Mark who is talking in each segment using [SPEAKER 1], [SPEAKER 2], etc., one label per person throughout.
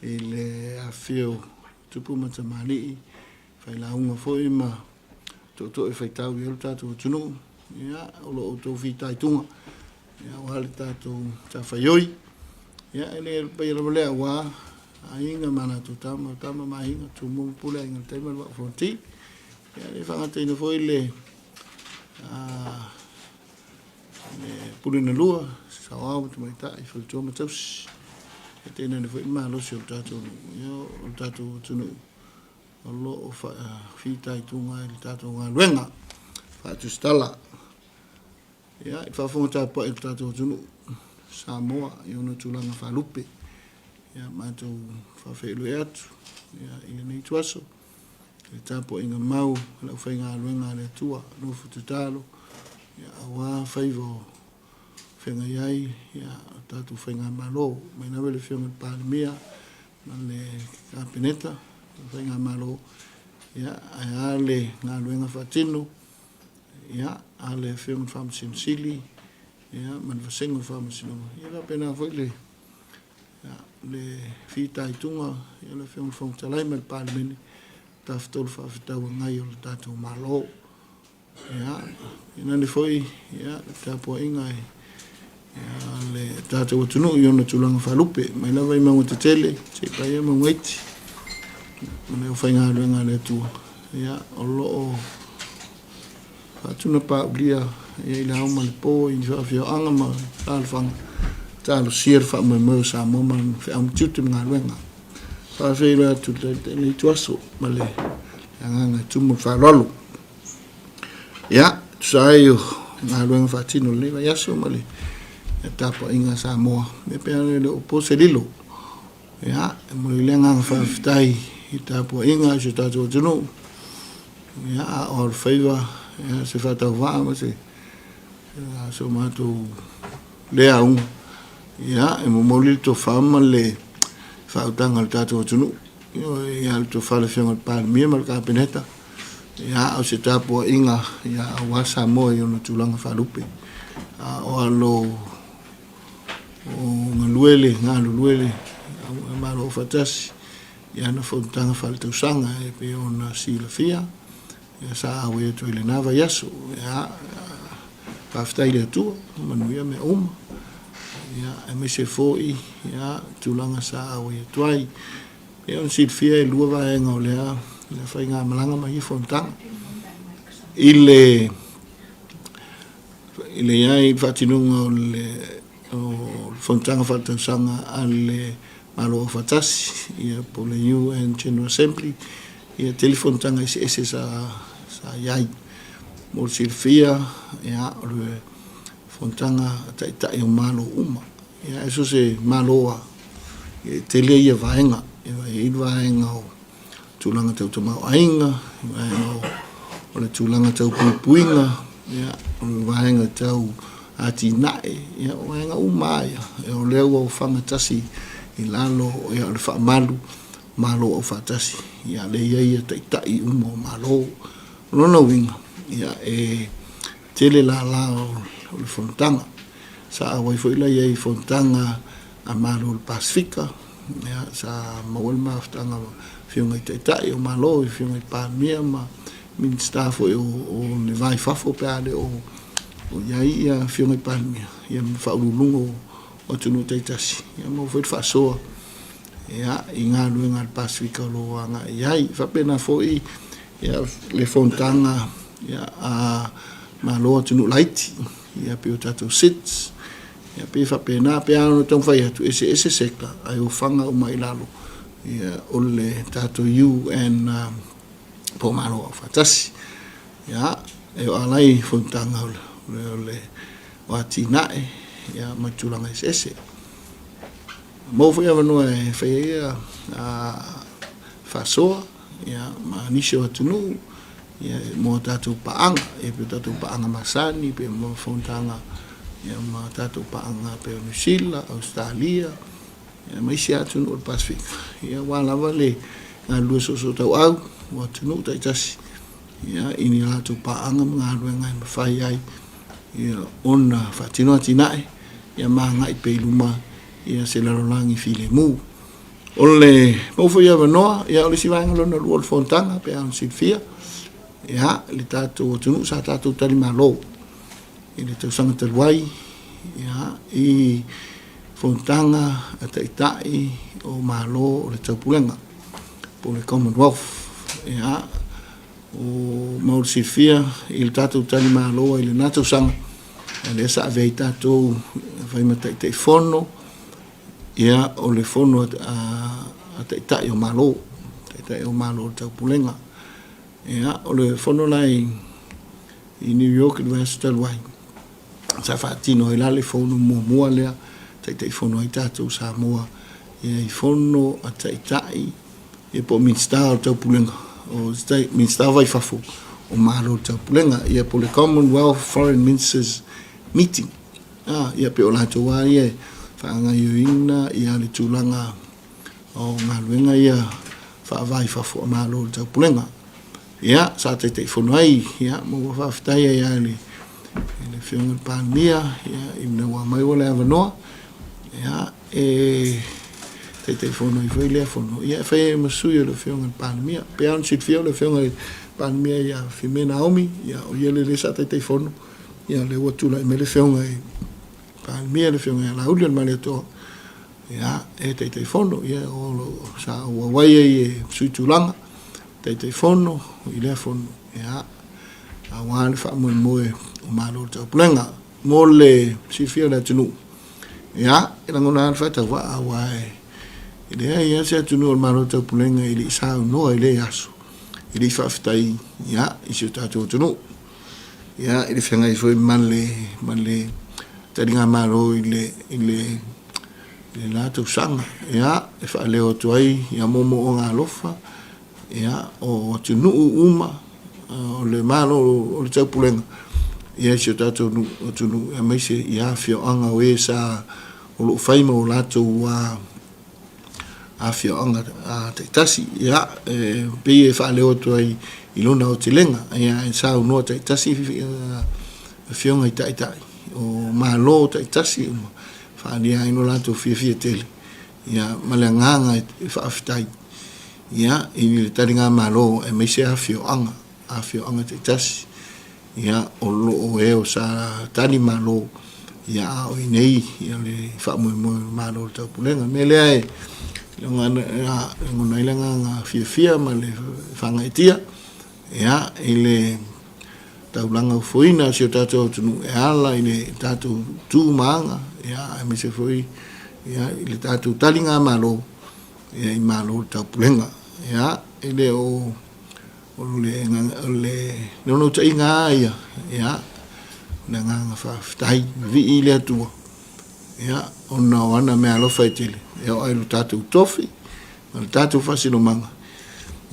[SPEAKER 1] i le afifio o tupu ma tamalii, failauga foi ma tootoo e faitau i ai lo tatou atunuu, ia, o lo o outou fitaituga, ia, aua le tatou matafaioi. Ia, e le paia lava lea aua aiga ma latou tama, o tama ma aiga, Tumua ma Pule, Aiga i le Tai ma le Vaa o Fonoti. Ia, e le faagataina foi le le pule na lua, saoao ma tamaitai, faletua ma tausi. E tainane foi le malosi o le tatou nuu, ia, o le tatou atunuu o lo o fitaituga ai i le tatou galuega faatusitala. Ia, i le faafofoga tapuai a le tatou atunuu Samoa i ona tulaga faalupe, ia matou faafeiloai atu ia, i lenei ituaso i le tapuaiga mau a le aufaigaluega a le Atua, nofo tatalo ia, aua faiva o feagai ai ia, o tatou faigamalo, mai lava i le Afioga i le Palemia ma le Kapeneta, le faigamalo, ia, ae a le galuega faatino ia, a le Afioga i le Faamasino Sili ia, ma le Vasega o le Faamasinoga, ia faapena foi le, ia, le fitaituga ia, le Afioga i le Fofoga Fetalai ma le Palemene, Tafatolu Faafetauagai o le tatou Malo. Ia, inane foi ia, le tapuaiga e ia, le tatou atunuu i ona tulaga faalupe, mai lava i mauga tetele, seia paia mauga iti, ma le aufaigaluega a le Atua, ia, o lo o faatunapaaulia ia, i le ao ma le po i afioaga ma alaalafaga, talosia le faamoemoe o Samoa ma lana feau ma tiute ma galuega. Faafeiloai atu i lenei ituaso ma le agaga e tumu le faaaloalo. Ia, tusa ai o galuega faatino i lenei vaiaso ma le tapuaiga a Samoa, e pei ona e le o po se lilo. Ia, e momoli le agaga faafetai i tapuaiga a si o tatou atunuu. Ia, a o alofaiva ia, se faatauvaa ma se so matou lea auga. Ia, e momoli le tofa ma le faautaga a le tatou atunuu. Ia, le tofa a le Afioga i le Palemia ma le Kapeneta. Ia, o se tapuaiga ia, aua Samoa i ona tulaga faalupe. A o alo o galue le galulue le Malo Aufaatasi i ana fonotaga faaletausaga e pei ona silafia ia sa auai atu ai i lena vaiaso. Ia, faafetai i le Atua, manuia mea uma. Ia, aemaise foi ia tulaga sa auai atu ai. E ona silafia e lua vaega o lea faigamalaga ma ia fonotaga. I le i le i ai le faatinoga o le fonotaga faaletausaga a le Malo Aufaatasi, ia po o le UN General Assembly, ia tele fonotaga eseese sa sa i ai. Mo le silafia, ia, o le fonotaga a taitai o Malo uma. Ia, e so o se Malo lava, e tele ia vaega, e i ai le vaega o tulaga tau tamaoaiga, vaega o le tulaga tau puipuiga, ia, o le vaega tau atinae, ia, o vaega uma lava ia, o lea ua ofaga tasi i lalo ia, o le faamalu Malo Aufaatasi, ia, lea e i ai ia taitai uma o Malo. O lona uiga, ia, e tele lala o le fonotaga. Sa auai foi la i ai i fonotaga a Malo o le Pasefika, ia, sa maua le mafutaga ma afioga i Taitai o Malo, afioga i Palemia ma Minisita foi o le Va i Fafo pe a le o i ai ia afioga i Palemia, ia ma faauluuluga o atunuu taitasi, ia maua foi le faasoa ia, i galuega a le Pasefika o lo o agai i ai. E faapena foi ia, le fonotaga ia, a Malo atunuu laiti, ia pei o tatou SIDS, ia pei e faapena, pei lava ona taumafai atu, e eseese sector ae ofaga uma i lalo ia, o le tatou UN po o Malo Aufaatasi. Ia, e oo lava i fonotaga o le o atinae ia, ma tulaga eseese. Maua foi avanoa e fai ai ia, faasoa ia, ma nisi o atunuu ia, mo a tatou paaga, ia, pei o tatou paaga masani, pei o fonotaga ia, ma tatou paaga pei o Niu Sila, Ausetalia, ia, ma isi atunuu o le Pasefika, ia, aua lava le galulue soosootauau o atunuu taitasi ia, i ni latou paaga ma galuega e mafai ai ia, ona faatino atinae ia, ma agai pea i luma ia, se lalolagi filemu. O le maua foi avanoa, ia o le isi vaega lona lua o le fonotaga pe a ona silafia, ia le tatou atunuu sa tatou talimalo i le tausaga talu ai, ia i fonotaga a taitai o Malo o le Taupulega po o le Commonwealth. Ia, o mo le silafia i le tatou talimalo ai i lena tausaga, lea sa avea ai tatou e fai ma Taitaifono, ia o le fono a Taitai o Malo, Taitai o Malo o le Taupulega. Ia, o le fono la i New York i le vaiaso talu ai, sa faatino ai la le fono muamua lea Taitaifono ai tatou Samoa ia i fono a Taitai ia po o Minisita o le Taupulega, o Minisita o Vai Fafo o Malo o le Taupulega, ia po o le Commonwealth Foreign Ministers Meeting. Ah, ia pei o latou lava ia e faagaoioiina ia le tulaga o galuega ia faava i fafo a Malo o le Taupulega. Ia, sa Taitaifono ai, ia, ma ua faafetai ai lava i le Afioga i le Palemia, ia, ina ua aumai ua le avanoa, ia, e Taitaifono ai foi lea fono, ia, e fai ai ma sui o le Afioga i le Palemia. E pei lava ona silafia o le Afioga i le Palemia ia Fiame Naomi, ia, o ia lea sa Taitaifono, ia, o lea ua tulai mai le Afioga i le Palemia, le Afioga ia Laauli o le Malietoa, ia, e Taitaifono, ia, o lo o sa auauai ai e sui tulaga, Taitaifono i lea fono, ia, aua le faamoemoe o Malo o le Taupulega. Mo le silafia o le atunuu, ia, e lagona lava le faatauvaa, aua e leai lava se atunuu o le Malo o le Taupulega e le i saunoa i lea aso, e le i faafetai, ia, i si o tatou atunuu. Ia, i le feagai foi ma le taligamalo i le la tausaga, ia, e faaleo atu ai ia moomooga alofa, ia, o atunuu uma o le Malo o le Taupulega, ia, i si o tatou atunuu, aemaise i afioaga o e sa o lo o fai ma o latou afioaga taitasi. Ia, e pei e faaleo atu ai i lona aotelega, ia, e saunoa taitasi afioga i taitai o Malo taitasi uma, faaalia ai lo latou fiafia tele, ia, ma le agaga e faafetai, ia, i le taligamalo aemaise afioaga, afioaga taitasi, ia, o lo o e o sa talimalo, ia, a o i inei, ia, le faamoemoe o le Malo o le Taupulega. O le mea lea e lagona ai le agaga fiafia ma le faagaeetia, ia, i le taulaga ofoina o si o tatou atunuu e ala i le tatou tu ma aga, ia, aemaise foi, ia, i le tatou taligamalo, ia, i Malo o le Taupulega. Ia, e le o le naunautaiga lava ia, ia, o le agaga faafetai, vivii i le Atua, ia, ona o ana meaalofa e tele, e oo ai i lo tatou tofi, ma le tatou faasinomaga,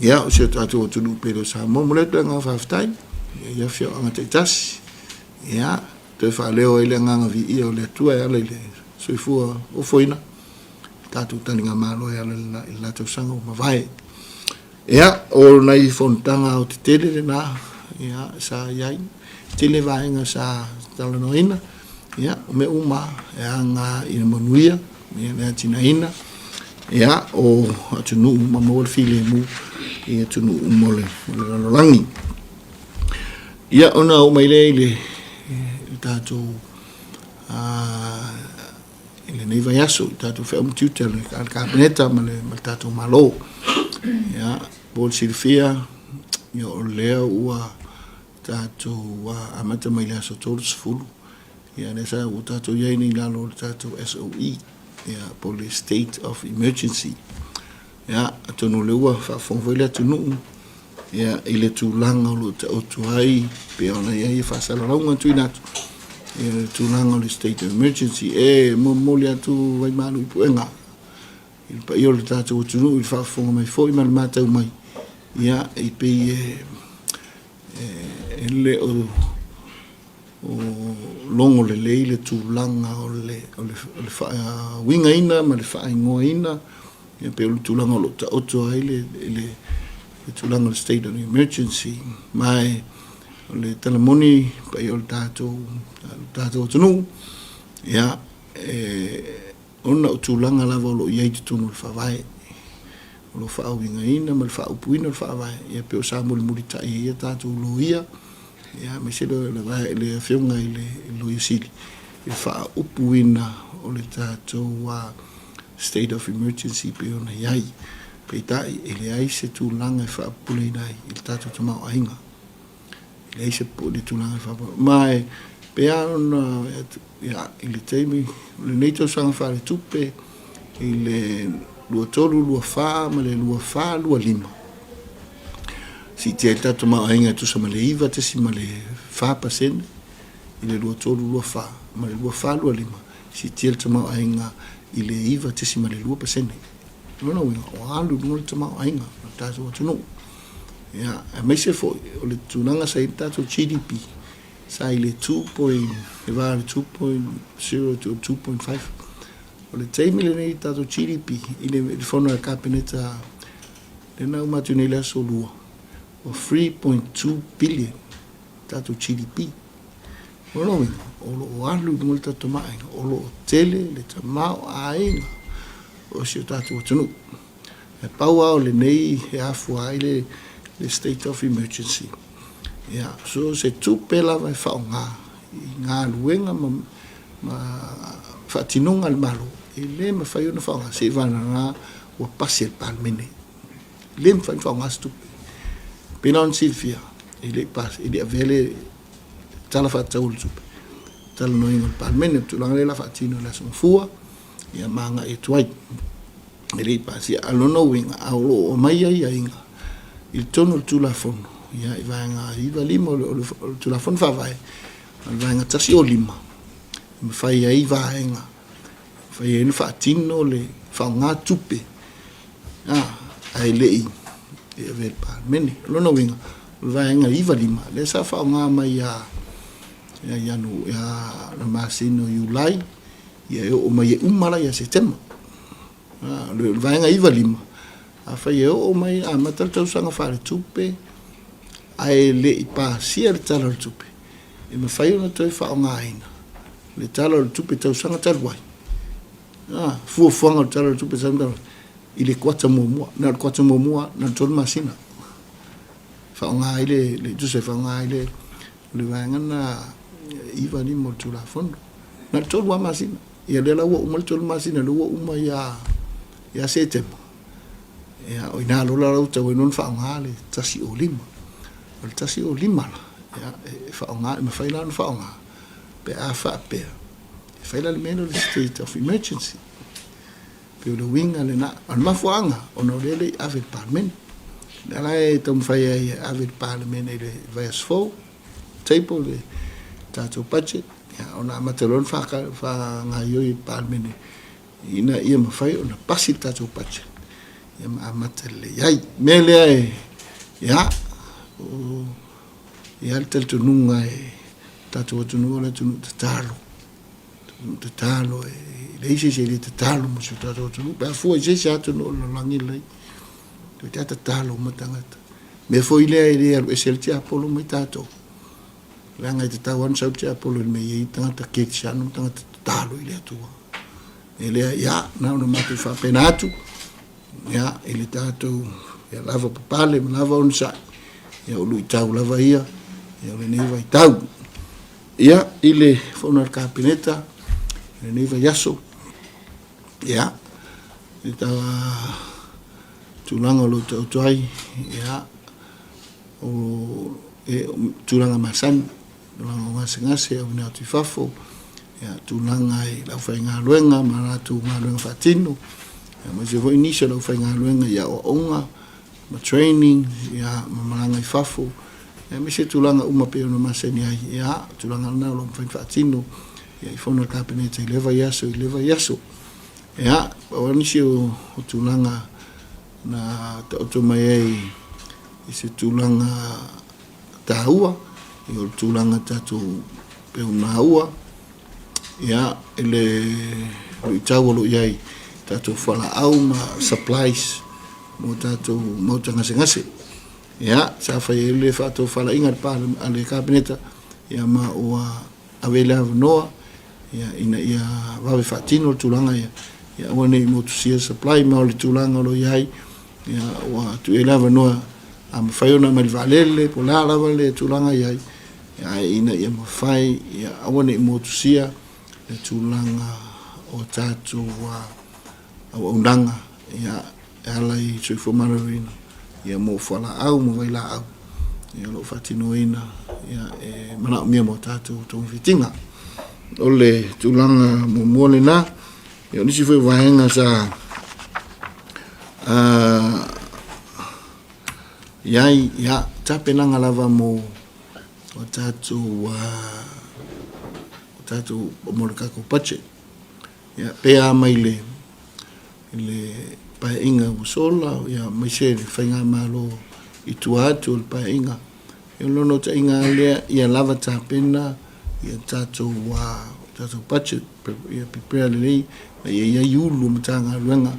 [SPEAKER 1] ia, o si o tatou atunuu pele o Samoa. Momoli atu le agaga faafetai i afioaga taitasi, ia, toe faaleo ai le agaga viia o le Atua e ala i le soifua ofoina, tatou taligamalo e ala i le la tausaga ua mavae. Ia, o nai fonotaga aotetele lena, ia, sa i ai. Tele vaega sa talanoaina, ia, o mea uma e aga i le manuia, ia, le atinaeina, ia, o atunuu ma maua le filemu i atunuu uma o le lalolagi. Ia, ona oo mai lea i le tatou i lenei vaiaso i tatou feau ma tiute a le Kapeneta ma le tatou Malo. Ia, mo le silafia, ia o lea ua tatou amata mai le aso 30, ia lea sa ua tatou i ai nei i lalo o le tatou SOE, ia po o le State of Emergency. Ia, atonu o lea ua faafofoga foi le atunuu, ia, i le tulaga o lo o taoto ai, pei ona i ai faasalalauga na tuuina atu, ia le tulaga o le state of emergency. E momoli atu vaimalu i puega i le paia o le tatou atunuu i le faafofoga mai foi ma le matau mai, ia, e pei e le o o logo lelei le tulaga o le faauigaina ma le faaigoaina, ia pei o le tulaga o lo o taoto ai le tulaga o le state of emergency. Ma o le tala moni paia o le tatou atunuu, ia, ona o tulaga lava o lo o i ai i totonu o le Faavae. o lo o faauigaina ma le faaupuina o le Faavae, ia pei o sa mulimulitai ai ia tatou loia, ia aemaise le Afioga i le Loia Sili i le faaupuina o le tatou state of emergency pei ona i ai. Peitai, e leai se tulaga e faapuleina ai i le tatou tamaoaiga. E leai se tulaga e faapuleina. Ma e pei lava ona ia, i le taimi o lenei tausaga faaletupe i le 23/24 ma le 24/25, siitia ai le tatou tamaoaiga e tusa ma le 9.4% i le 23/24 ma le 24/25, siitia le tamaoaiga i le 9.2%. O lona uiga, ua alu i luga le tamaoaiga o le tatou atunuu. Ia, aemaise foi o le tulaga sa i ai le tatou GDP, sa i le 2 point, le va o le 2.0 to 2.5. O le taimi lenei i le tatou GDP i le fono a le Kapeneta lea na uma atu nei i le aso Lua, ua 3.2 billion tatou GDP. O lona uiga, o lo o alu i luga le tatou tamaoaiga, o lo o tele le tamaoaiga o si o tatou atunuu. E pau lava o lenei e afua ai le state of emergency, ia, so se tupe lava e faaaoga i galuega ma faatinoga a le Malo, e le mafai ona faaaoga seiavagana ua pasi e le Palemene. E le mafai ona faaaoga se tupe. E pei la ona silafia, e le i pasi, e le i avea le Tala Faatatau o le Tupe i talanoaina i le Palemene. O le tulaga lea o le a faatino i le Aso Gafua, ia ma agai atu ai. E le i pasia. A o lona uiga, a o lo o aumai aiaiga i totonu o le Tulafono, ia, i Vaega 95 o le Tulafono Faavae, ma le Vaega 105, e mafai ai vaega, e mafai ai ona faatino le faaaoga tupe, ae le i avea i le Palemene. O lona uiga, o le Vaega 95, lea sa faaaoga mai ia Ianu, ia le masina o Iulai, ia e oo mai e uma la ia Setema. O le Vaega 95, afai e oo mai amata le tausaga faaletupe ae le i pasia le Tala o le Tupe, e mafai ona toe faaaogaina le Tala o le Tupe tausaga talu ai, fuafuaga o le Tala o le Tupe tausaga talu ai i le kuata muamua, na o le kuata muamua, na o le 3 masina. Faaaoga ai le, tusa e faaaoga ai le vaega lena 95 o le Tulafono. Na o le 3 lava masina. Ia lea la ua uma le 3 masina, lea ua uma ia Setema, ia o i ina loa la ua tatau ai ona faaaoga le 105. O le 105 la, ia, e faaaoga, e mafai la ona faaaoga pe a faapea e fai la le mea lea o le state of emergency. Pei o le uiga lena. O le mafuaaga, ona o lea e le i ave i le Palemene. O lea la e taumafai ai e ave i le Palemene i le vaiaso fou, table le tatou budget, ia, ona amata loa ona faagaoioi e le Palemene ina ia mafai ona pasi le tatou budget, ia ma amata lelei ai. O le mea lea e, ia, o, i ai le talitonuga e tatou atunuu o le atunuu tatalo, atunuu tatalo, e leai se isi e le tatalo mo si o tatou atunuu, pe a fua i se isi atunuu o le lalolagi lenei, toeitiiti lava tatalo uma tagata. O le mea foi lea e le alu ese ai le tiapolo mai tatou, leaga e tatau lava ona sau le tiapolo i le mea e i ai tagata kerisiano ma tagata tatalo i le Atua. E lea, ia, na ona matou faapena atu, ia, i le tatou, ia lava papale ma lava onosai, ia o luitau lava ia, ia o lenei vaitau. Ia, i le fono a le Kapeneta, i lenei vaiaso, ia, i le tulaga o lo o taoto ai, ia, o tulaga masani, tulaga o gasegase auina atu i fafo, ia, tulaga i le aufaigaluega ma latou galuega faatino, aemaise foi nisi o le aufaigaluega i aoaoga ma training, ia, ma malaga i fafo, aemaise tulaga uma pei ona masani ai, ia, o tulaga lena o lo o mafai ona faatino, ia, i fono a le Kapeneta i lea vaiaso i lea vaiaso. Ia, pau lava nisi o tulaga na taoto mai ai i se tulaga taua, ia o le tulaga tatou pei ona maua, ia, i le luitau o lo o i ai tatou fualaau ma supplies mo tatou maota gasegase. Ia, sa fai ai le faatofalaiga a le Kapeneta, ia ma ua ave ai le avanoa ia, ina ia vave faatino le tulaga ia, ia aua ne i motusia supply ma o le tulaga o lo o i ai. Ia, ua tuu i ai le avanoa a mafai ona aumai i le vaalele po o le a lava le tulaga e i ai, ae ina ia mafai ia aua ne i motusia le tulaga o tatou auaunaga ia e ala i soifua maloloina ia mo fualaau ma vailaau ia o lo o faatinoina ia e manaomia mo tatou togafitiga. O le tulaga muamua lena. Ia o nisi foi o vaega sa i ai, ia, tapenaga lava mo o tatou o tatou mo le tatou budget. Ia pe a mai le le Paeaiga ua sola, ia aemaise le faigamalo i tua atu o le Paeaiga. Ia o le naunautaiga lava lea ia lava tapena ia tatou tatou budget ia prepare lelei ma ia i ai ulu o Matagaluega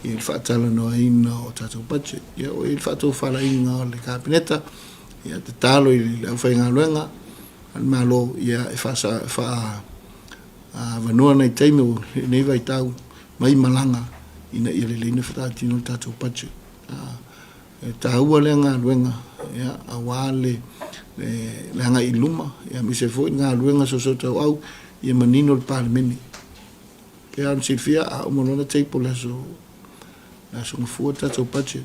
[SPEAKER 1] i le faatalanoaina o tatou budget. Ia o i ai le faatofalaiga o le Kapeneta, ia tatalo i le aufaigaluega a le Malo ia e faaavanoa nai taimi o lenei vaitau mai malaga ina ia lelei ona faatino le tatou budget. E taua lea galuega aua le agai i luma aemaise foi le galuega soosootaua ia manino le Palemene. E pei lava ona silafia a uma loa ona table i le aso le Aso Gafua le tatou budget,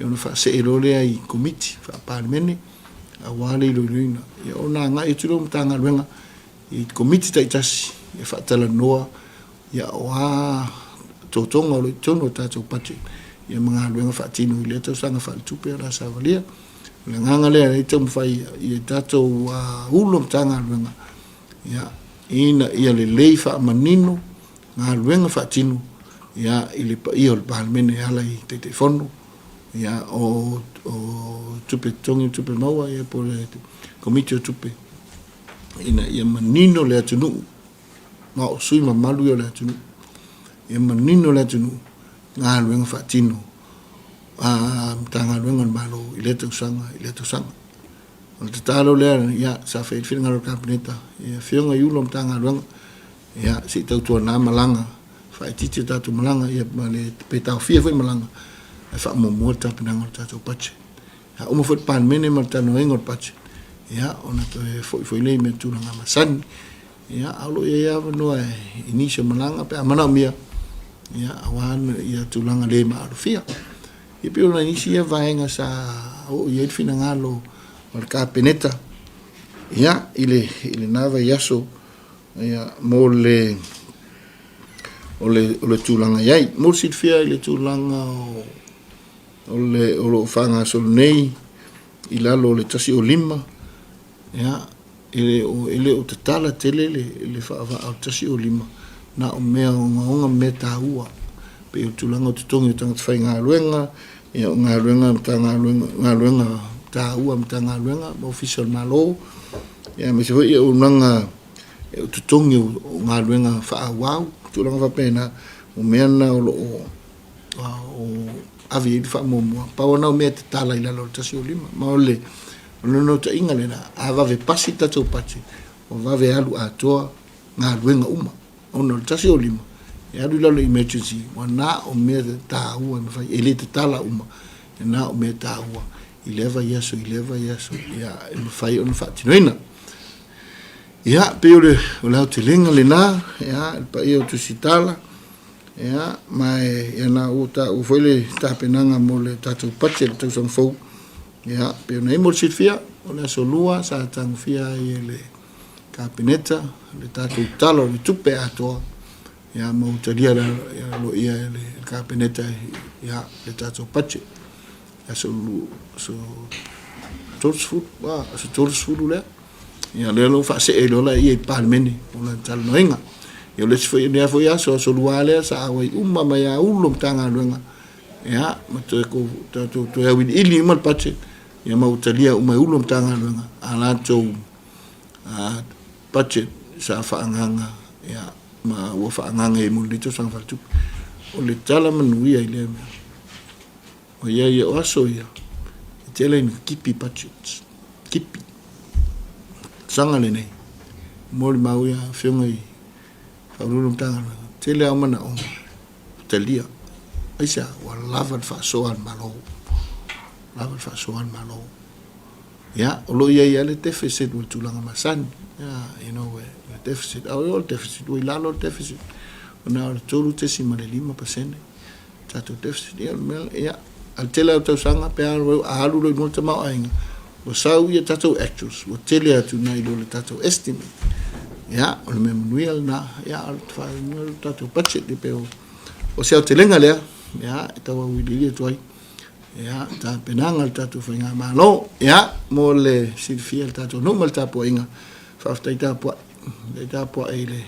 [SPEAKER 1] ona faasee loa lea i Komiti Faa-Palemene aua le iloiloina. Ia ona agai atu lea o Matagaluega i Komiti taitasi e faatalanoa ia o a totoga o lo o i totonu o le tatou budget ia ma galuega faatino i lea tausaga faaletupe o le a savalia. O le agaga lea e taumafai ia tatou Ulu o Matagaluega ia, ina ia lelei faamanino galuega faatino ia, i le paia o le Palemene e ala i Taitaifono ia, o tupe totogi ma tupe maua ia, po o le Komiti o Tupe, ina ia manino le atunuu ma o sui mamalu ia o le atunuu, ia manino le atunuu galuega faatino a Matagaluega a le Malo i lea tausaga i lea tausaga. O le tatalo lea, ia, sa fai ai le finagalo o le Kapeneta i afioga i Ofisa Sili o Matagaluega, ia, se i tautuana malaga, faaitiitia tatou malaga, ia, ma le, pe taofia foi malaga, ae faamuamua le tapenaga o le tatou budget. A uma foi le Palemene ma le talanoaina o le budget, ia, ona toe foi foi lea i mea tulaga masani. Ia, a o lo o i ai lava avanoa i nisi o malaga pe a manaomia, ia, aua ia tulaga le maalofia. Ia pei o nai isi ia vaega sa oo i ai le finagalo o le Kapeneta, ia, i le, i lena vaiaso, ia, mo le, o le, o le tulaga i ai. Mo le silafia i le tulaga o, o le, o lo o faagasolo nei i lalo o le 105, ia, E le o, e le o tatala tele le, le faavaa o le 105, na o mea ogaoga ma mea taua, pei o tulaga o totogi o tagata faigaluega, ia o galuega a Matagaluega, galuega taua a Matagaluega ma Ofisa o le Malo, ia aemaise foi o auaunaga o totogi o galuega faaauau, tulaga faapena, o mea na o lo o ave i ai le faamuamua. Pau lava na o mea e tatala i lalo o le 105. Ma o le O le naunautaiga lena, a vave pasi le tatou budget, ua vave alu atoa galuega uma. Ona o le 105, e alu i lalo i emergency, ua na o mea taua e mafai, e le tatala uma, e na o mea taua i lea vaiaso, i lea vaiaso, ia, e mafai ona faatinoina. Ia, pei o le, o le aotelega lena, ia, le paia o Tusitala, ia, ma e, ia na ua taua foi le tapenaga mo le tatou budget i le tausaga fou, Ia, pei ona i ai mo le silafia, o le aso Lua sa tagofia ai e le Kapeneta le tatou Tala o le Tupe atoa, ia, ma ua talia aloaia e le Kapeneta ia, le tatou budget. Aso, aso 30, aso 30 lea. Ia, lea la ua faasee loa la i le Palemene mo lana talanoaina. Ia, o le isi foi, lea foi aso, aso Lua lea sa auai uma mai lava Ofisa Sili o Matagaluega Ia, ma toe tatou toe auiliili uma le budget, ia ma ua talia uma e Ulu o Matagaluega a latou budget sa faaagaaga, ia, ma ua faaagaaga i ai mo lenei tausaga faaletupe. O le tala manuia i lea mea, ʻoiai o aso ia, e tele ina tipi budgets, tipi. Tausaga lenei, molimau ia afioga i Ofisa Sili o Matagaluega, tele lava manaoga ua talia. Aisea? Ua lava le faasoa a le Malo. Lava le faasoa a le Malo. Ia, o lo o i ai lava le deficit o le tulaga masani. Ia, you know, le deficit, a o le deficit, ua i lalo le deficit. Na o le 3.5% tatou deficit. Ia, o le mea, ia, a le tele lava o tausaga, pe a alu loa i luga le tamaoaiga, ua sau ia tatou actuals, ua tele atu nai lo le tatou estimate. Ia, o le mea manuia lena, ia, o le tatou budget, e pei o se aotelega lea, ia, e tau auiliili atu ai, ia, tapenaga a le tatou faigamalo, ia, mo le silafia e le tatou nuu ma le tapuaiga, faafetai tapuai, faafetai tapuai i le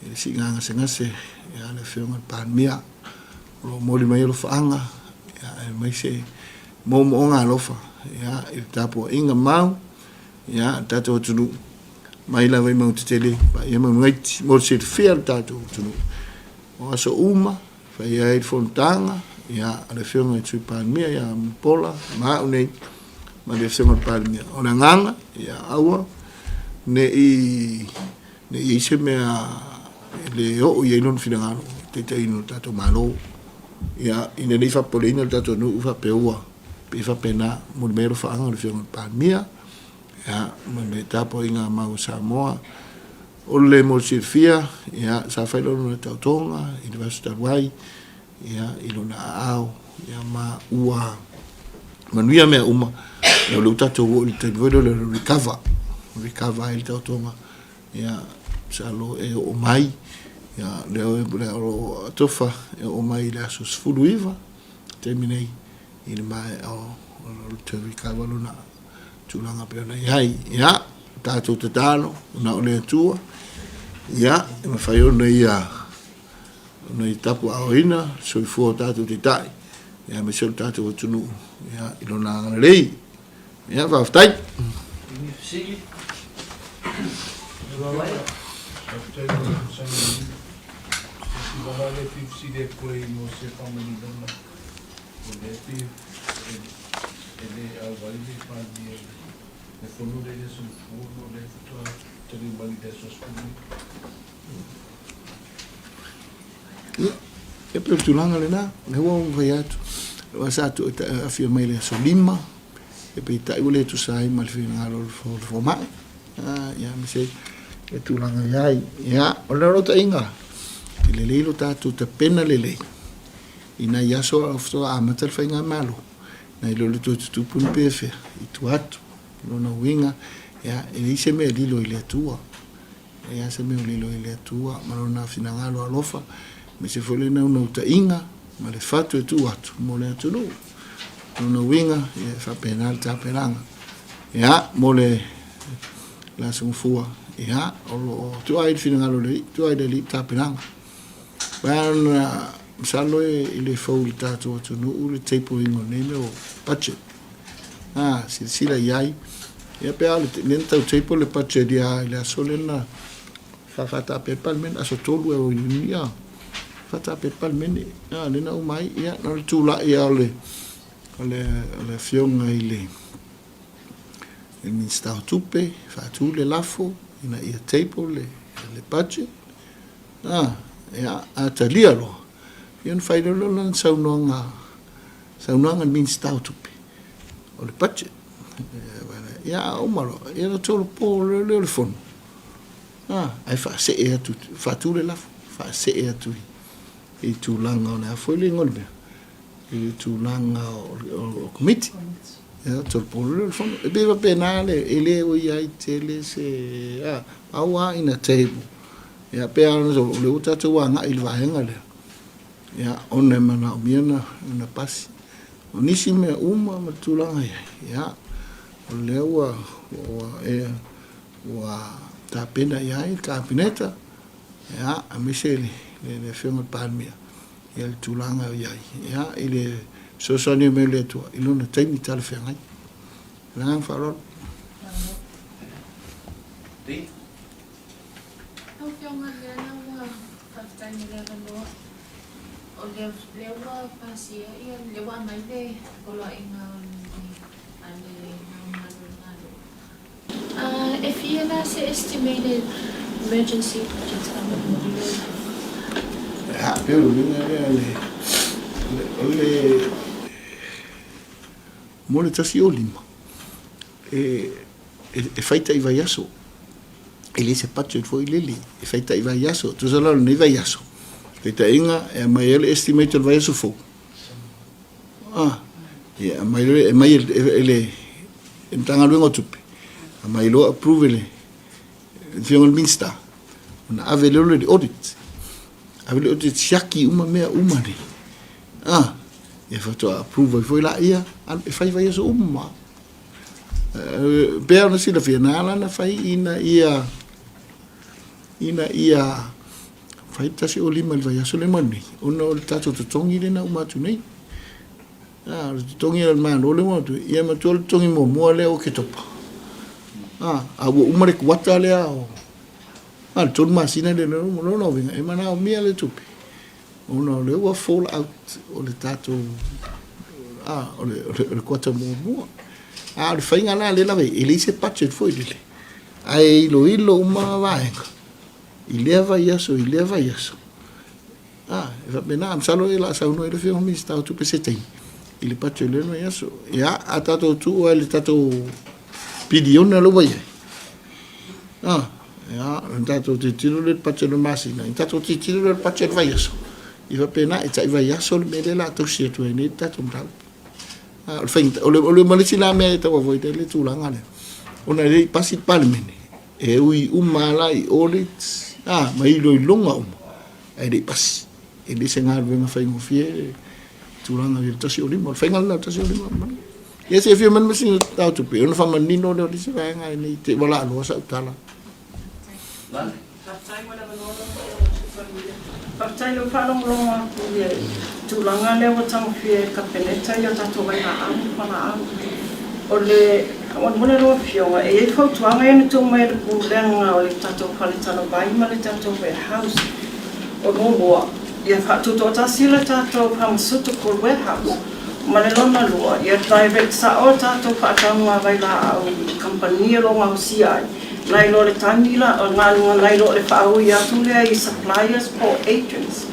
[SPEAKER 1] i le siiga gasegase a le Afioga i le Palemia o lo o momoli mai alofaaga aemaise moomooga alofa i le tapuaiga mau a le tatou atunuu mai lava i mauga tetele paia mauga iti mo le silafia e le tatou atunuu. O aso uma fai ai le fonotaga a le Afioga i le Sui Palemia ia Mulipola ma au nei ma le Afioga i le Palemia. O le agaga ia aua ne i Ne i i ai se mea e le oo i ai lona finagalo i le taitaiina o le tatou Malo, ia, ina ne i faapopoleina le tatou nuu faapea ua pei e faapena, momoli mai alofaaga o le Afioga i le Palemia, ia, ma le tapuaiga a mau a Samoa. O le mo le silafia, ia, sa fai lona taotoga i le vaiaso talu ai, ia, i lona aao, ia, ma ua manuia mea uma. Ia, o lea ua tatou oo i le taimi foi lea o le recover, recover ai le taotoga Ia, masalo e oo mai, ia, lea o lo o atofa e oo mai i le aso 19, taimi nei, i le maea o le toe recover lona tulaga pei ona i ai. Ia, tatou tatalo, na o le Atua, ia, e mafai ona ia, ona ia tapuaaoina le soifua o tatou taitai, ia, aemaise o le tatou atunuu, ia, i lona agalelei. Ia, faafetai.
[SPEAKER 2] Ni fesili?
[SPEAKER 3] Faafetai mo le faasaga. Se vala le fia fesili atu ai mo se faamaninoga, o lea e pei e le auai le Palemia i le fono lea i le aso Gafua ona o lea faatoa tali mai i le aso 19.
[SPEAKER 1] Ia, e pei o le tulaga lena, lea ua ou fai atu, aua sa aafia mai i le aso 5, e peitai ua le tusa ai ma le finagalo o le fomai, ia aemaise le tulaga i ai. Ia, o le naunautaiga, e lelei lo tatou tapena lelei i nai aso a o faatoa amata le faigamalo, nai lo le toe tutupu ni pefea i tua atu. O lona uiga, ia, e leai se mea e lilo i le Atua. E leai se mea o lilo i le Atua ma Lona finagalo alofa, aemaise foi le naunautaiga ma le fatu e tuu atu mo le atunuu. O lona uiga, ia, e faapena le tapenaga. Ia, mo le le Aso Gafua, ia, o lo o tuu ai le finagalo o le Alii, tuu ai i le Alii le tapenaga. Aua masalo e le fou i le tatou atunuu le table-ina o nei mea o budget. A, silasila i ai. Ia pe a o le lea na tau table le budget ia i le aso lea na faafaataape ai le Palemene, aso 3 ea o Iuni, a, faataape ai le Palemene. A, lea na uma ai, ia, na o le tulai lava o le, o le, o le Afioga i le, i le Minisita o Tupe, faatu le lafo ina ia table le, le budget. A, ia, a talia loa, ia ona fai loa lea o lana saunoaga, saunoaga a le Minisita o Tupe, o le budget. Ia, a uma loa, ia ona tolopo loa lea o le fono, a, ae faasee atu, faatu le lafo, faasee atu i tulaga o le a foi le igoa o le mea, i le tulaga o le Komiti. Ia, tolopo loa lea o le fono. E pei e faapena le, e le o i ai tele se, a, pau lava ina table. Ia, pei lava o lea ua tatou agai i le vaega lea, ia, ona e manaomia ona pasi. O nisi mea uma ma le tulaga i ai, ia, o lea ua, ua, ua, ua tapena i ai le Kapeneta, ia, aemaise le, le, le Afioga i le Palemia, ia le tulaga o i ai, ia, i le fesoasoani mai o le Atua i lona taimi talafeagai. Le agaga faaaloalo.
[SPEAKER 2] Lau Afioga Leana ua faafetai mo le avanoa. O lea lea ua pasia ia lea ua aumai le poloaiga a le Ao Mamalu o le Malo. E fia la se estimated emergency budget faamolemole?
[SPEAKER 1] Ia, pei o le uiga lea le O le mo le 105, e, e fai tai vaiaso. E le se budget foi lele, e fai tai vaiaso. Tusa la o lenei vaiaso, taitaiga e aumai ai le estimate o le vaiaso fou. Ah, ia aumai loa, aumai e le Matagaluega o Tupe, aumai loa approve e le Afioga i le Minisita, ona ave lea i le audit. Ave le audit siaki uma mea uma nei. Ah, ia faatoa approve ai foi laia, e fai vaiaso uma. Pei ona silafia, na ala ona fai ina ia ina ia fai 105 i le vaiaso lea ma nei, ona o le tatou totogi lea na uma atu nei. A, o le totogi a le Malo lea ua atu, ia matua le totogi muamua lea o Oketopa. A, a ua uma le kuata lea o, a, le 3 masina lea, lona uiga, e manaomia le tupe, ona o lea ua fall out o le tatou, a, o le, o le kuata muamua. A o le faiga la lea lava, e leai se budget foi lele, ae iloilo uma vaega i lea vaiaso i lea vaiaso. A, e faapena, masalo o le a saunoa i le Afioga i le Minisita o Tupe se taimi i le budget o lea vaiaso. Ia, a tatou tuu lava i le tatou piliona lea ua i ai, a, ia, ona tatou tilotilo lea i le budget o le masina, ona tatou tilotilo lea i le budget o le vaiaso. E faapena, e tai vaiaso le mea lea o le a tausi atu ai nei le tatou mataupu. A, o le faigata, o le, o le ma le isi la mea e tau avoid ai le tulaga lea, ona e le i pasi le Palemene, e ui uma lava la i audits, a, ma iloiloga uma, ae le i pasi. E le se galuega faigofie le tulaga i le 105. O le faiga lena o le 105. Ia se fia mani masina tau tupe, ona faamanino lea o le isi vaega e nei te ua laaloa sau tala.
[SPEAKER 4] Faafetai mo le avanoa lau Afioga i le Sui Palemia. Faafetai i lou faalogologo atu i le tulaga lea ua tagofia e le Kapeneta i a tatou vailaau ma fualaau. O le faamolemole lau Afioga, e i ai fautuaga ia na tuu mai e le Pulega o le tatou fale talavai ma le tatou warehouse. O muamua, ia faatutoatasi le tatou pharmaceutical warehouse, ma le lona lua, ia direct sao a tatou faatauga vailaau i kamupani o lo o gaosia ai, nai lo le taimi la, nai lo le faaui atu lea i suppliers po o agents,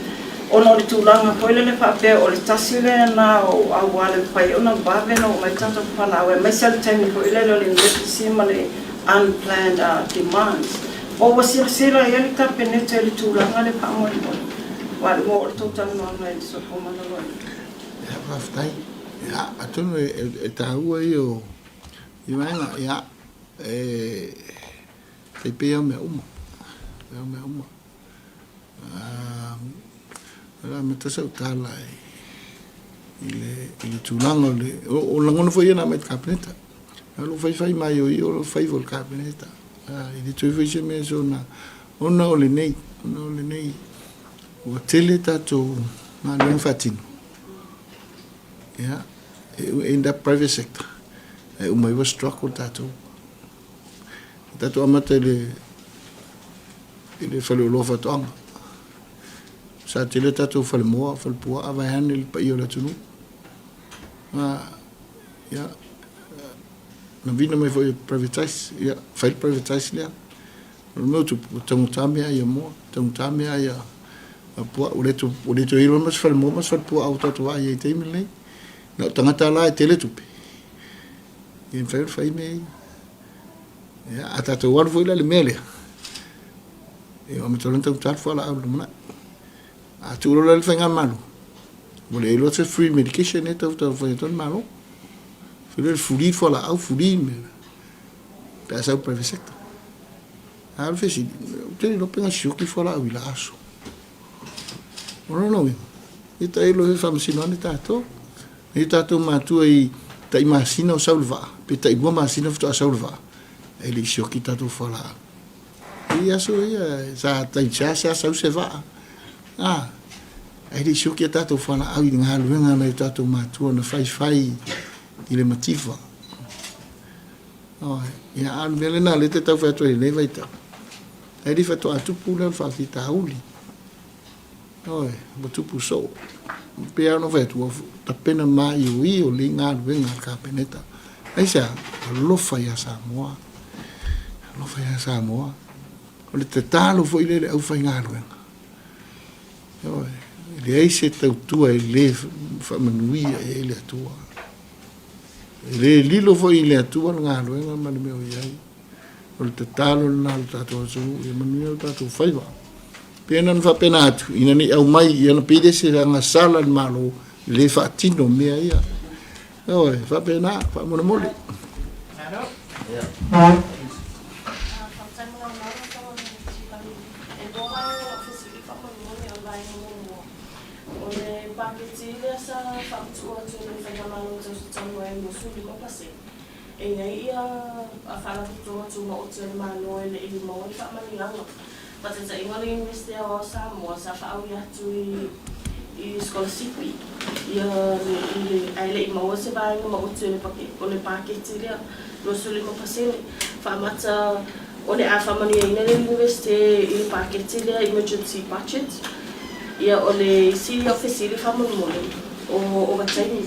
[SPEAKER 4] ona o le tulaga foi lele faapea o le tasi lena o auala e mafai ai ona vave ona oo mai tatou fualaau aemaise lava le taimi foi lele o le emergency ma le unplanned demands. Po ua silasila i ai le Kapeneta i le tulaga lea faamolemole, aua o le tou talanoaga i le soifua maloloina.
[SPEAKER 1] Ia, faafetai. Ia, atonu e taua ia o vaega, ia, e tai pei lava o mea uma, pei lava o mea uma. O le a amata sau tala i le tulaga o le, o lagona foi ia na aumai i le Kapeneta. O lo o faifai maioio o lo o faiva o le Kapeneta. E le toe fai se mea soona, ona o lenei, ona o lenei, ua tele tatou galuega faatino. Ia, e end up private sector, e uma ai ua struggle tatou. Tatou amata i le i le faleoloa faatoaga. Sa tele tatou falemoa, falepuaa, vaeane le paia o le atunuu. Ia, na vina mai foi e privatize, ia, fai le privatize lea. O le mea o tupu, ua taugata meaai a moa, taugata meaai a puaa. Ua le toe iloa ma se falemoa ma se falepuaa ua tatou vaai ai i le taimi lenei. Na o tagata la e tele tupe, e mafai ona fai mea ia. Ia, a tatou alu foi la i le mea lea, ia, ua amata loa ona taugata le fualaau i le lumanai. A tuu loa la i le faigamalo, ua le iloa se free medication lea e tau fai atu ai le Malo. Foi lea free fualaau, free mea, pe a sau private sector. A o le fesili, ou te le iloa pe na sioki fualaau i la aso. O lona uiga, ia tailo e faamasino ane tatou. Nai o tatou matua i tai masina o sau le vaa, pe tai 2 masina faatoa sau le vaa, e le i sioki tatou fualaau. I aso ia, sa tai seasea sau se vaa. A, e le i sioki a tatou fualaau i le galuega a nai o tatou matua na faifai i le mativa. Ia, a o le mea lena o lea e te tau fai atu ai i lenei vaitau, e le i faatoa tupu lea o le faafitauli. Ioe, ua tupu soo. E pei lava ona fai atu, ua tapena maioio lelei galuega a le Kapeneta. Aisea? Alofa ia Samoa. Alofa ia Samoa. O le tatalo foi lea i le aufaigaluega. Ioe. E leai se tautua e lē faamanuia i ai le Atua. E lē lilo foi i le Atua le galuega ma le mea o i ai. O le tatalo lena a le tatou atunuu ia manuia o tatou faiva. Pei ona faapena atu, ina ne i aumai ia ona pei lea se agasala i le Malo e le faatino mea ia. Ioe, faapena, faamolemole.
[SPEAKER 2] Faafetai mo lau lauga lau Afioga i le Sui Palemia. E lua vaega o lau fesili faamolemole, o le vaega muamua, o le paketi lea sa faamatuu atu e le Faigamalo i le tausaga talu ai 25%, e i ai ia Faalapotopotoga Tumaoti a le Malo e le i maua ni faamanuiaga. Faataitaiga o le Iunivesite Aoao o Samoa sa faaui atu i i sikolasipi ia le i le ae le i maua se vaega maoti o le o le paketi lea 25%. Faamata o le a faamanuiaina le Iunivesite i le paketi lea emergency budget. Ia o le isi au fesili faamolemole o ovataimi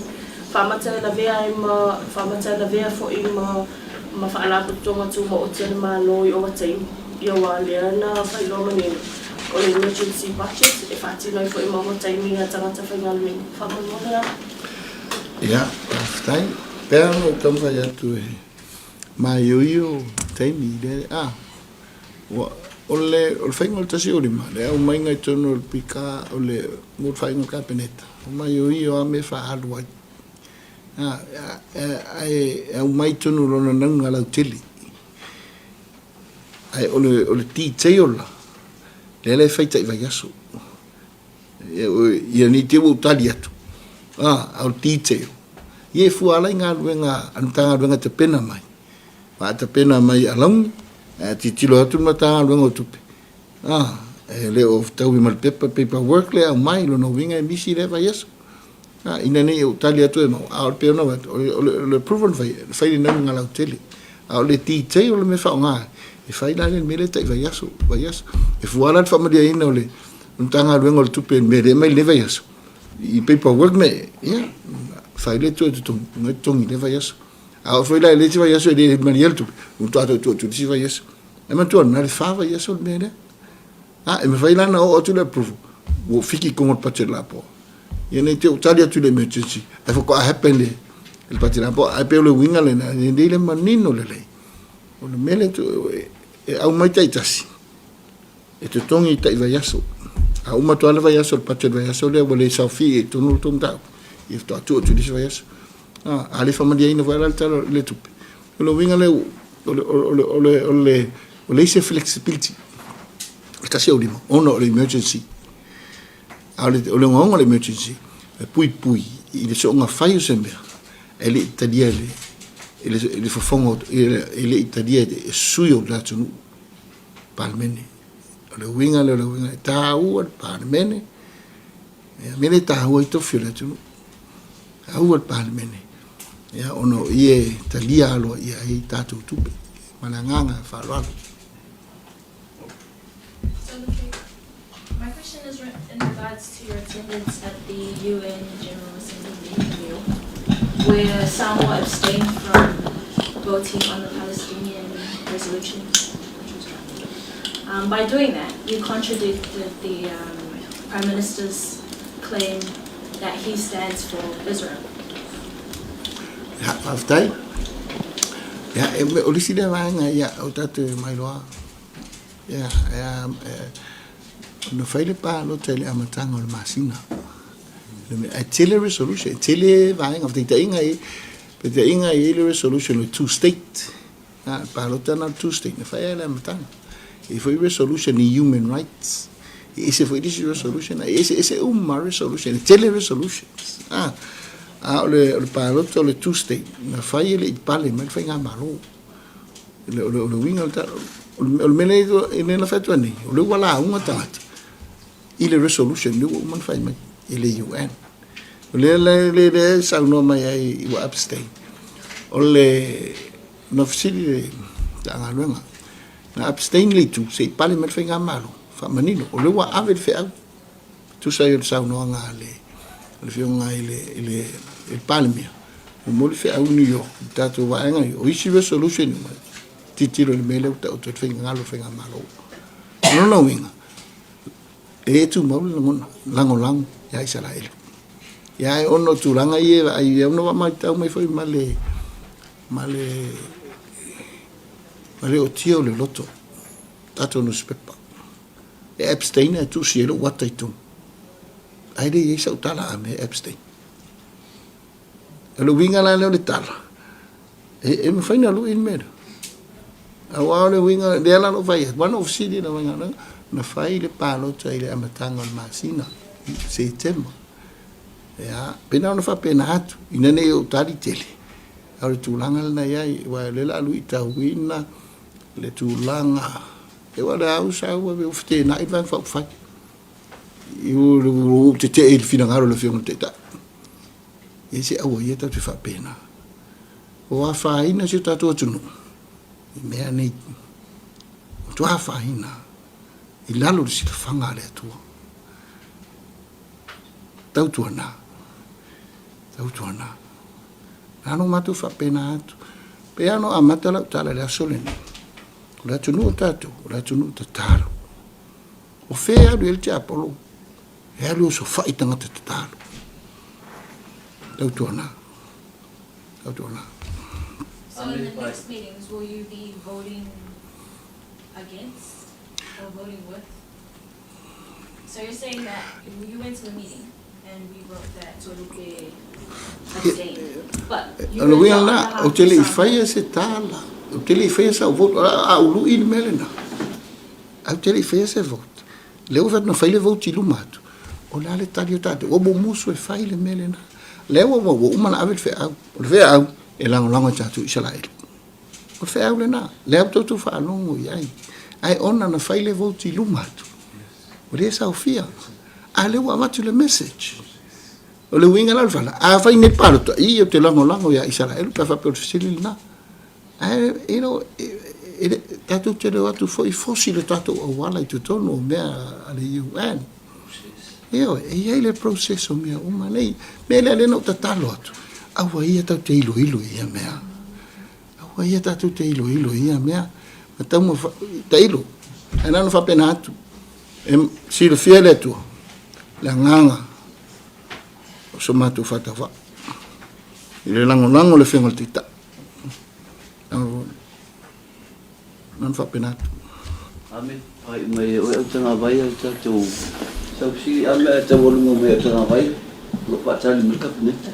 [SPEAKER 2] faamata e lavea ai ma faamata e lavea foi ma ma Faalapotopotoga Tumaoti a le Malo i ovataimi, ia aua lea na faailoa manino o le emergency budget e faatino ai foi ma ovataimi a tagata faigaluega. Faamolemole lava.
[SPEAKER 1] Ia, faafetai. Pea ona ou taumafai atu e māioio taimi lea, a, ua, o le, o le faiga o le 15, le aumaiga i totonu o le pika, o le, mo le faaiuga a le Kapeneta, o maioio lava mea e faaalu ai. Ae aumai tonu lona nauga lautele. Ae o le, o le detail la, lea la e fai tai vaiaso. Ia nei te ua ou tali atu, a o le detail, ia e fua ala i galuega a le Matagaluega e tapena mai. Faatapena mai i alauni, ae tilotilo atu le Matagaluega o Tupe, e le o fetaui ma le pepa, paperwork lea e aumai, lona uiga e misi lea vaiaso. A, ina ne i ou tali atu e mau, a o le pei ona ou fai atu, o le approval na fai, na fai i le naunautaiga lautele. A o le detail o le mea e faaaoga ai, e fai la lea i le mea lea tai vaiaso, vaiaso. E fua la le faamalieina o le Matagaluega o le Tupe i le mea lea e aumai i lenei vaiaso, i paperwork me, ia, fai lea toe totogi, ona totogi i lea vaiaso. A oo foi la i le isi vaiaso e le malie le tupe, ua matua toe tuu atu i le isi vaiaso. E manatua na o le fa vaiaso le mea lea. A, e mafai la ona oo atu le approval, ua fiki i totonu o le budget lapoa. Ia nei te i ua tali atu i le emergency, ae faatoa happen i le budget lapoa. Ae pei o le uiga lena, e lelei le manino lelei, o le mea lea e aumai taitasi, e totogi i tai vaiaso. A uma atu lava le vaiaso, le budget vaiaso lea ua le saofia i totonu o le tou mataupu, ia faatoa tuu atu i le isi vaiaso. A le faamalieina foi la le Tala o le Tupe, o le uiga lea, o leai se flexibility o le 1.5 ona o le emergency. A o le ogaoga o le emergency, e puipui i le soonga fai o se mea e le i talia e le fofoga, e le i talia e sui o le atunuu, Palemene. O le uiga lea o le uiga, e taua le Palemene, ia mea lea e taua ai tofi o le atunuu. Taua le Palemene, ia ona o i e talia aloaia ai tatou tupe. Ma le agaga faaaloalo.
[SPEAKER 2] My question is in regards to your attendance at the UN General Assembly in New York, where Samoa abstained from voting on the Palestinian resolution, which was drafted. By doing that, you contradicted the Prime Minister's claim that he stands for Israel.
[SPEAKER 1] Ia, faafetai. Ia, e, o le isi lea vaega, ia, o tatou e mailoa. Ia, e, e, na fai le palota i le amataga o le masina. E tele resolution, e tele vaega, faitaitaiga e, faitaitaiga e i ai le resolution o le two state. Na, le palota na o le two state, na fai lava i le amataga. E i ai foi resolution i human rights, e ese foi le isi resolution, e eseese uma lava resolution, e tele resolutions. A, a o le, o le palota o le two state, na fai e le i pale mai le faigamalo. O le, o le, o le uiga o le tala, o le, o le mea lea lea na fai atu ai nei, o lea ua lauga tagata i le resolution lea ua uma ona fai mai e le UN. O lea lea lea lea e saunoa mai ai ua abstain. O le na fesili le Matagaluega, na abstain le itu se i pale mai le faigamalo, faamanino, o lea ua ave le feau. Tusa ai o le saunoaga a le Afioga i le, i le, i le Palemia, ua momoli feau i New York, i le tatou vaega ia, o isi resolution uma, tilotilo i le mea lea ua taoto ai le faigagalo o le faigamalo. O lona uiga, E lē tumau le lagona lagolago iā Isaraelu. Ia ae ona o tulaga ia e vaai ia ona faamaitau mai foi ma le ma le ma le ootia o le loto tatou nusipepa. E abstain ae tuusi ai lou ata i totonu. Ae le i ai sau tala a mea e abstain. O le uiga la lea o le tala, e mafai ona lui le mea lea. Aua o le uiga, lea la na ou fai atu, aua na ou fesili i le aufaigaluega, na fai le palota i le amataga o le masina, Setema. Ia, pei na ona faapena atu, ina ne i ou tali tele, a o le tulaga lena e i ai, aua o lea o le a luitauina le tulaga, aua o le a sa ua feteenai le Vaega Faaupufai, ua ou tetee i le finagalo o le Afioga i le Taitai. E se aua ia tatou te faapena. Ua afaina si o tatou atunuu i mea nei. Ua matua afaina i lalo o le silafaga a le Atua. Tautuana, tautuana. Na ona matou faapena atu. Pei lava ona amata lau tala i le aso lenei, o le atunuu o tatou, o le atunuu tatalo. O fea e alu i ai le tiapolo? E alu e osofai tagata tatalo. Tautuana. Tautuana.
[SPEAKER 2] So in the next meetings, will you be voting against or voting with? So you're saying that you went to the meeting and we wrote that Toelupe abstained, but you
[SPEAKER 1] O le uiga lena, ou te le i faia se tala, ou te le i faia sau vote, a ou lui le mea lena, ae ou te le i faia se vote. Lea ua fai atu na fai le vote i luma atu, o le a le tali o tatou, ua mumusu e fai le mea lena. Lea ua ua uma ona ave le feau, o le feau e lagolago e tatou Isaraelu. O le feau lena, lea ua toutou faalogo i ai. Ae ona na fai le vote i luma atu, ua le saofia. A lea ua avatu le message. O le uiga la o le fala, a fai nei palota, i ou te lagolago ia Isaraelu pe a faapea o le fesili lena. Ae, you know, e le, tatou te le o atu foi fosi le tatou auala i totonu o mea a le UN. Ioe, e i ai le process o mea uma nei. Mea lea lea na ou tatalo atu, aua ia tatou te iloilo i ia mea. Aua ia tatou te iloilo i ia mea. Ma tau tailo. Ae na ona faapena atu, e silafia e le Atua le agaga o so matou faatauvaa i le lagolago o le Afioga i le Taitai. Na ona faapena atu.
[SPEAKER 5] Ame, faaiu mai e oe au tagavai a le tatou sausili. Ame ae taualuga mai au tagavai o lo o faatali mai le Kapeneta.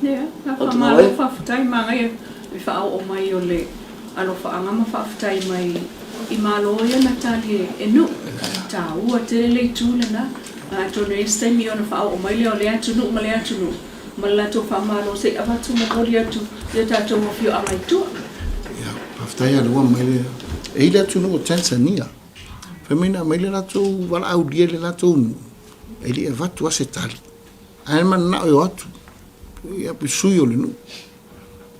[SPEAKER 4] Ia, na faamalo faafetai manaia le faaoo mai o le alofaaga ma faafetai mai i malo ia na tali e Nuu. E taua tele le itu lena. Atonu e i ai se taimi ona faaoo mai lea o lea atunuu ma lea atunuu. Ma le latou faamalo se i avatu momoli atu i o tatou afioaga i tua.
[SPEAKER 1] Ia, faafetai lava ua aumai le... E i ai le atunuu o Tanzania, fai mai na aumai le latou valaaulia i le latou nuu, e le i avatu lava se tali. Ae mananao e o atu, ia, pe sui o le nuu.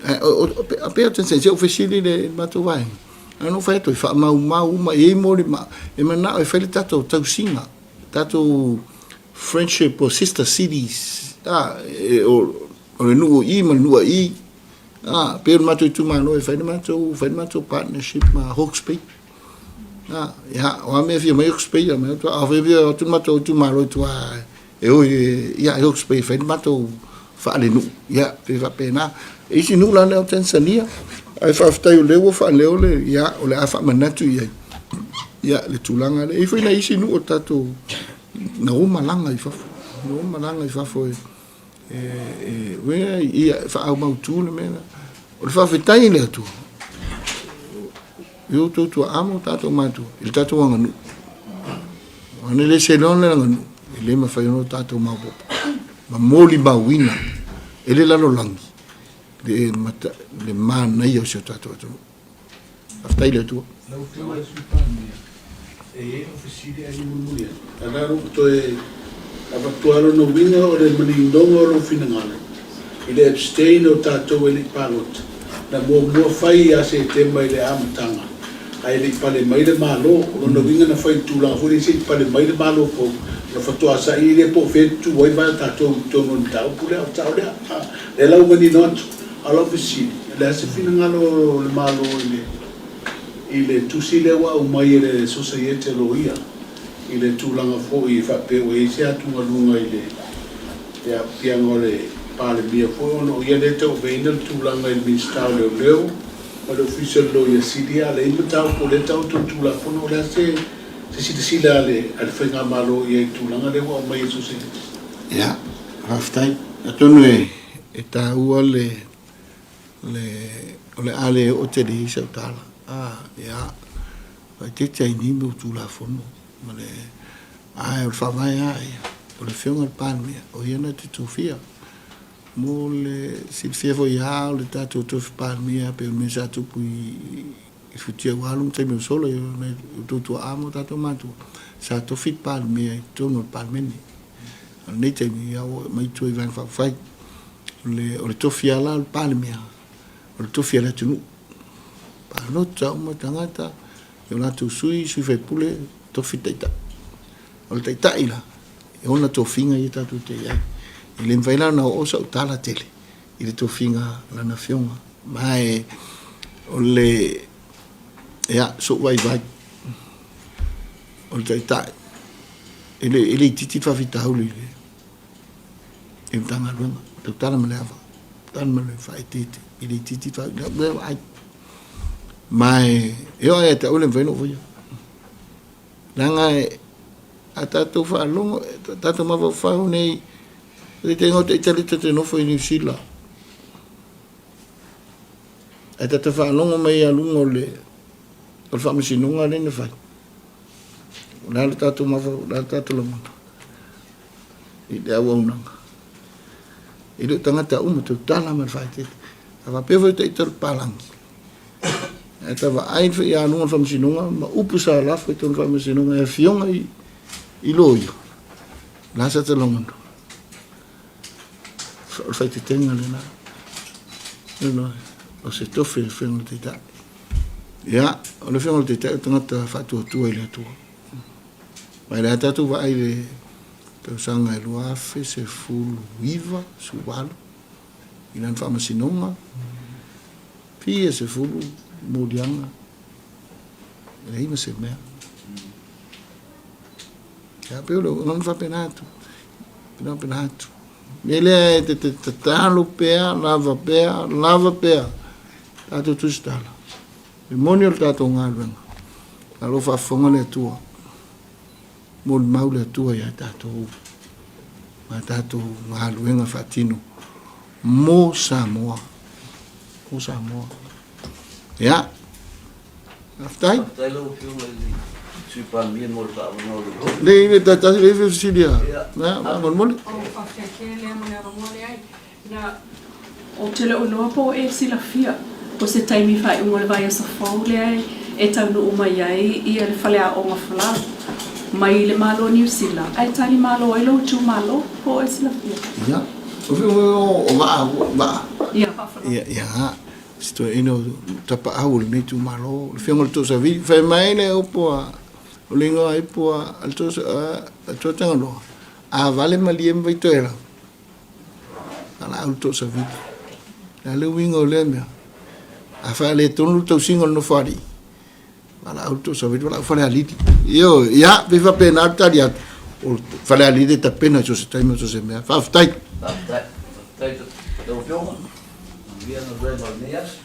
[SPEAKER 1] Ae, o, pei o Tanzania, se i ou fesili i le matou vaega, ae na ou fai atu, e faamaumau uma, e i ai molimau, e mananao e fai le tatou tausiga, tatou Friendship o sister cities a o le nuu o i ma le nuu a i a pei o le matou itumalo e fai le matou fai le matou partnership ma Hawke's Bay a ia o a mea fia mai Hawke's Bay a mai atu a fai fia atu le matou itumalo i tua e o ia Hawke's Bay fai le matou faalenuu ia pei faapena e isi nuu la lea o Tanzania ae faafetai o lea ua faaleo le ia o le a faamanatu i ai ia le tulaga lea e i ai foi nai isi nuu o tatou Na ou malaga i fafo, na ou malaga i fafo e, e, e, e ia faaumautu le mea lea. O le faafetai i le Atua, i outou tuaa ma o tatou matua, i le tatou aganuu. Ana le seloa le aganuu, e le mafai ona o tatou maopoopo. Ma molimauina e le lalolagi le, mata, le manaia o si o tatou atunuu. Faafetai i le Atua.
[SPEAKER 3] Lau Afioga i le Sui Palemia, e i ai lau fesili ae le i mulimuli atu.
[SPEAKER 6] A la ua toe avatua lona uiga o le maninoga o lou finagalo i le abstain o tatou e le i palota, na muamua fai ia Setema i le amataga ae le i pale mai le Malo. O lona uiga na fai i le tulaga foi lea se i pale mai le Malo fou ona faatoa saili lea po o fea e tutu ai vae o tatou i totonu o le mataupu lea. O le sao lea? Lea la ua manino atu. A o lau fesili, o le a se finagalo o le Malo i le i le tusi lea ua aumai e le Sosaiete a Loia i le tulaga foi faapea ua i ai se atugaluga i le aafiaga o le Palemia foi ona o ia lea e tauaveina le tulaga i le Minisita o Leoleo ma le Ofisa o le Loia Sili, a o leai mataupu o lea e taoto i le Tulafono. O le a se silasila a le Faigamalo i ai i le tulaga lea ua aumai e Sosialisi?
[SPEAKER 1] Ia, faafetai. Atonu e taua le o le a le oo tele i ai sau tala. Ia, faaeteete ai nei mea o Tulafono ma le ae o le faavae lava ia, o le Afioga i le Palemia, o ia na te tofia. Mo le silafia foi lava o le tatou tofi Palemia pei o le mea sa tupu i Futia ua alu ma taimi ua sola i nai o outou tuaa ma o tatou matua, sa tofi le Palemia i totonu o le Palemene. A o lenei taimi, ia ua aumai i tua i Vaega Faaupufai. O le tofi lava la o le Palemia, o le tofi a le atunuu. Palota uma tagata i o latou sui, sui faipule, tofi le taitai. O le taitai la, e ona tofiga ia tatou te i ai. E le mafai la ona oo sau tala tele i le tofiga a lana afioga. Ma e o le, ia, sou vaivai, o le taitai, e le itiiti le faafitauli i le i le Matagaluega, tautala ma le ava, tautala ma le faaeteete, e le itiiti le vaai. Ma e oo lava ia te au e le mafai ona ou faia. Leaga a tatou faalogo, tatou mafaufau nei, o le taimi o Italia ta te nofo i Niu Sila, ae ta te faalogo mai ia luga o le faamasinoga lea na fai, o le a le tatou mafaufau, o le a le tatou lagona i le auaunaga. E le o tagata uma, tautala ma le faaeteete. A faapea foi ita o le palagi, Ae ta vaai foi ia luga o le faamasinoga ma upu sa lafo i totonu o le faamasinoga e afioga i loia, o le a sa ta lagona? O le faaeteetega lena. O se tofi o le Afioga i le Taitai. Ia, o le Afioga i le Taitai o le tagata faatuatua i le Atua. Ma e le a tatou vaai i le tausaga e 2019, 18, i lana faamasinoga, Fia sefulu moliaga, e leai ma se mea. Ia pei o le lagona faapena atu, faapena atu. Mea lea e te tatalo pea, lava pea, lava pea, tatou tusitala. E moni o le tatou galuega, a o lo o faafofoga le Atua. Molimau le Atua ia tatou ma tatou galuega faatino mo Samoa. Mo Samoa. Ia. Faafetai.
[SPEAKER 5] Faafetai lau Afioga i le Sui Palemia mo le faaavanoa o lou taimi.
[SPEAKER 1] Lei le tasi le fesili a. Ia, faamolemole.
[SPEAKER 4] Oh, faafetai tele mo le avanoa leai. Na, ou te le o iloa po o e silafia o se taimi faaiuga o le vaiaso fou lea e taunuu mai ai ia le faleaoga folau mai le Malo o Niu Sila ae tali malo ai lou itumalo, po o e silafia?
[SPEAKER 1] Ia, o fea o vaa, vaa.
[SPEAKER 4] Ia, vaa folau.
[SPEAKER 1] Ia, ia, si toeaina o tapaau o lenei itumalo, o le afioga i le Toosavili, fai mai le upu a, o le igoa ipu a le Tuatagaloa, a vale malie ma Vaitoelau, Valaau le toosavili. O le a le uiga o lea mea? A faaletonu le tausiga o le nofoalii, valaau le toosavili, valaau Falealili. Ioe, ia, pei faapena le tali atu. O Falealili e tapena i so o se taimi o so o se mea. Faafetai.
[SPEAKER 5] Faafetai. Faafetai lau Afioga. Manuia galuega o lenei aso.